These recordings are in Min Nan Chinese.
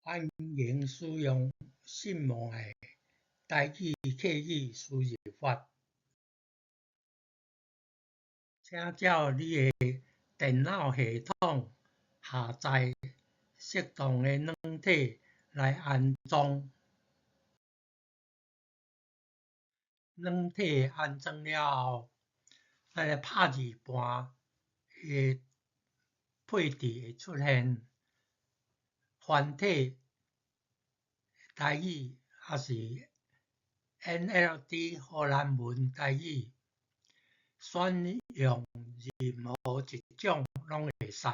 歡迎使用信望愛台語客語輸入法。請照你的電腦系統下載適當的軟體來安裝。軟體安裝了後，咱的拍字盤的配置會出現繁體台語，抑是 NLD 荷蘭文台語，選用任何一種攏會使。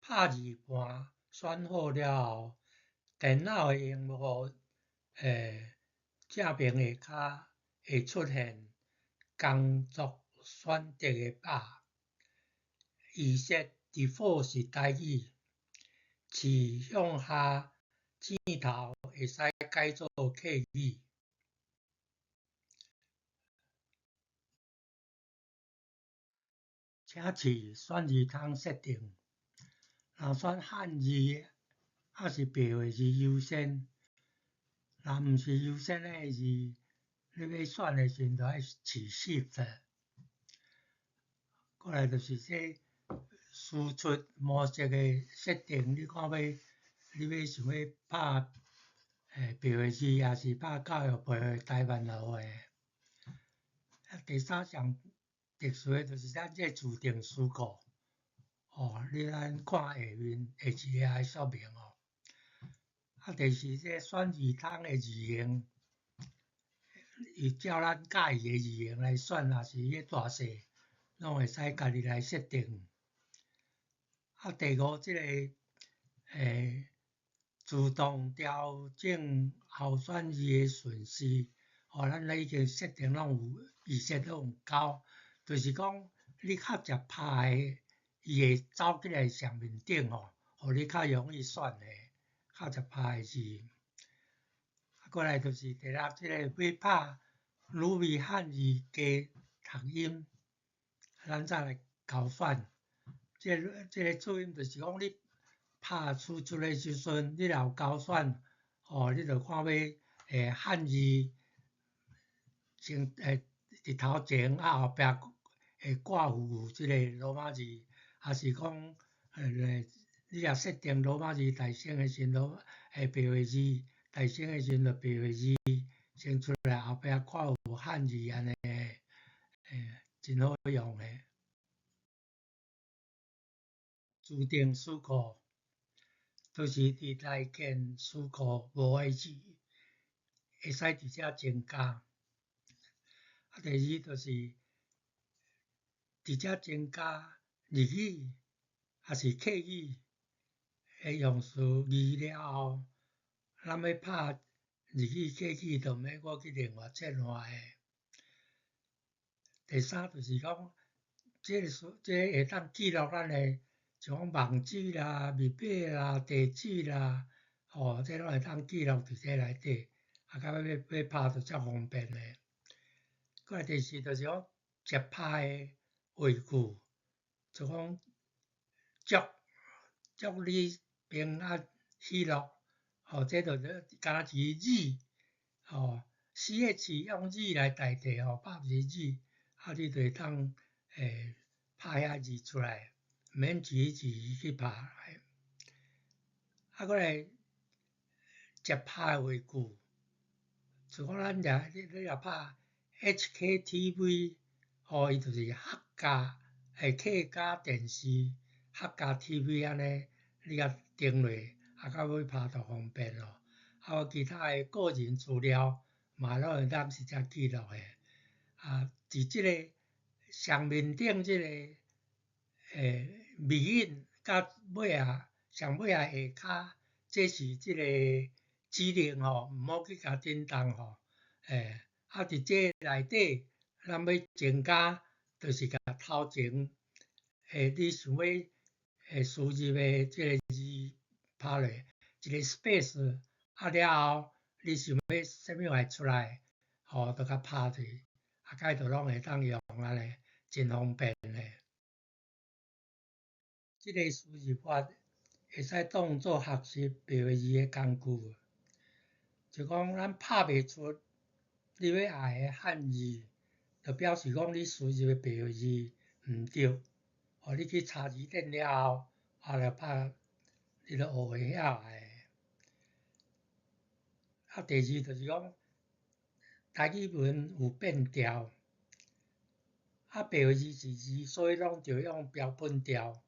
拍字盤選好了後，電腦的螢幕正爿下跤會出現工作選擇的板，預設 default 是台語，試向下箭頭會使改做客語。請試選字窗設定，若選漢字抑是白話字優先，若毋是優先的字，你欲選的時陣就愛試 Shift。過來就是這輸出模式的設定，你看欲你欲想欲拍白話字，抑是拍教育部的台灣話。啊，第三項特殊的就是咱這自定詞庫，哦，你咱看下面下一頁的說明哦。啊，第四，這選字窗的字型，會照咱佮意的字型來選，抑是伊大細，攏會使家己來設定。啊，第五，這個自動調整候選字的順序，吼，咱已經設定攏有預設攏有夠，就是講你較捷拍的，伊會走起來上面頂吼，予你較容易選的，較捷拍的字。啊，過來就是第六，這個欲拍魯米漢字加讀音，咱再來勾選。這個注音就是講你拍輸出的時陣，你若有勾選，吼，你就看欲漢字先佇頭前啊後壁會掛有這個羅馬字，抑是講你若設定羅馬字大聲的時陣，白話字大聲的時陣，就白話字先出來，後壁掛有漢字按呢，真好用的。自定詞庫，就是佇內建詞庫無的字，會使佇遮增加。啊，第二就是佇遮增加日語，抑是客語的用詞字了後，咱欲拍日語、客語，就毋免閣去另外切換的。第三就是講，這個數這個會當記錄咱的，像講網址啦、密碼啦、地址啦，吼，這攏會當記錄佇這內底，啊，到尾欲拍就較方便的。過來第四就是講捷拍的話句，就講祝祝你平安喜樂，吼，這就敢若一個字，吼，CH 用字來代替吼，拍一個字，啊，你就會當拍遐字出來，毋免一個字去拍。啊，過來捷拍的話句，就講咱若你若拍 HKTV，吼，伊就是客家客家電視、客家 TV 按呢，你共定落，啊，到尾拍就方便咯。啊，有其他的個人資料嘛，攏會當佇遮記錄的。啊，佇這個上面頂這個尾音佮尾仔上尾仔下跤，這是這個指令吼，毋好去共振動吼。啊，佇這內底，咱欲增加，就是共頭前你想欲輸入的這個字拍落，一個 space，啊了後，你想欲啥物會出來，吼，就共拍入去，啊，該就攏會當用按呢，真方便的。這个輸入法會使當做學習白話字的工具。就講咱拍袂出你欲愛的漢字，就表示講你輸入的白話字毋對。予你去查字典了後，啊，就拍你著學會曉的。啊，第二就是講台語文有變調，啊，白話字是字，所以攏著用標本調。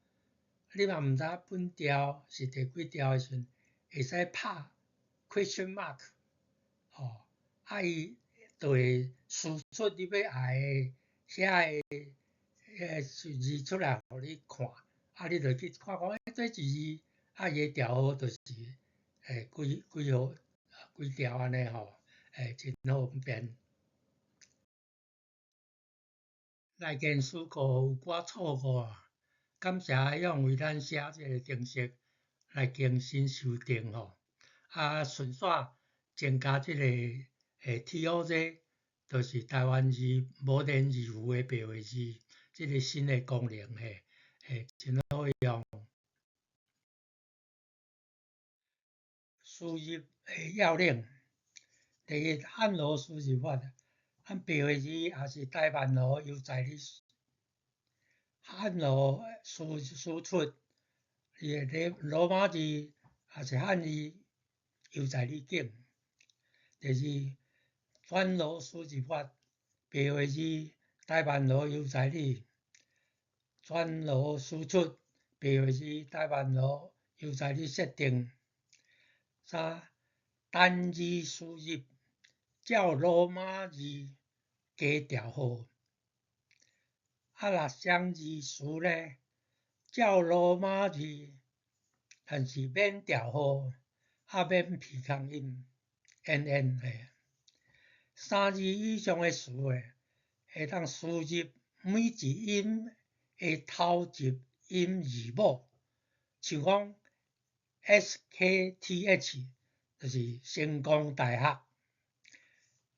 你若毋知影本調是第幾調的時陣，會使拍 question mark，吼，啊，伊就會輸出你欲愛的遐个彼個字出來予你看，啊，你就去看講，欸，這一字，啊，伊的調號就是幾幾號幾調按呢吼，真方便。內建詞庫有寡錯誤，感謝阿勇為咱寫這个程式來更新修訂吼，啊，順紲增加這个TOJ，就是台灣字無連字符的白話字，這个新的功能嘿，真好用。輸入的要領，第一，漢羅輸入法，按白話字抑是台灣羅由在你漢羅輸輸出，伊的羅馬字抑是漢字由在你揀。第二，全羅輸入法，白話字、台灣羅由在你全羅輸出，白話字、台灣羅由在你設定。三，單字輸入，照羅馬字加調號。啊，若雙字詞咧，照羅馬字，但是免調號，啊免鼻空音，N N 嘿。三字以上的詞咧，會當輸入每一音的頭一音字母，像講 S K T H 就是成功大學，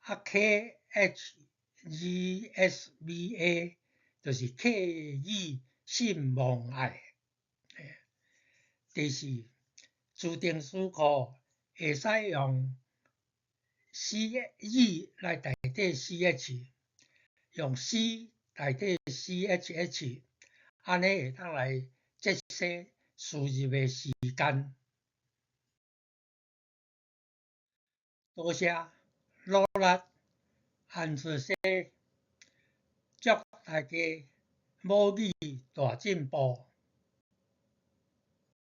啊 K H G S V A 就是客語信望愛。第四，自定詞庫會使用 C Z 來代替 C H，用 C 代替 C H H，按呢會當來節省輸入的時間。多謝努力，按出世，祝大家母語大進步。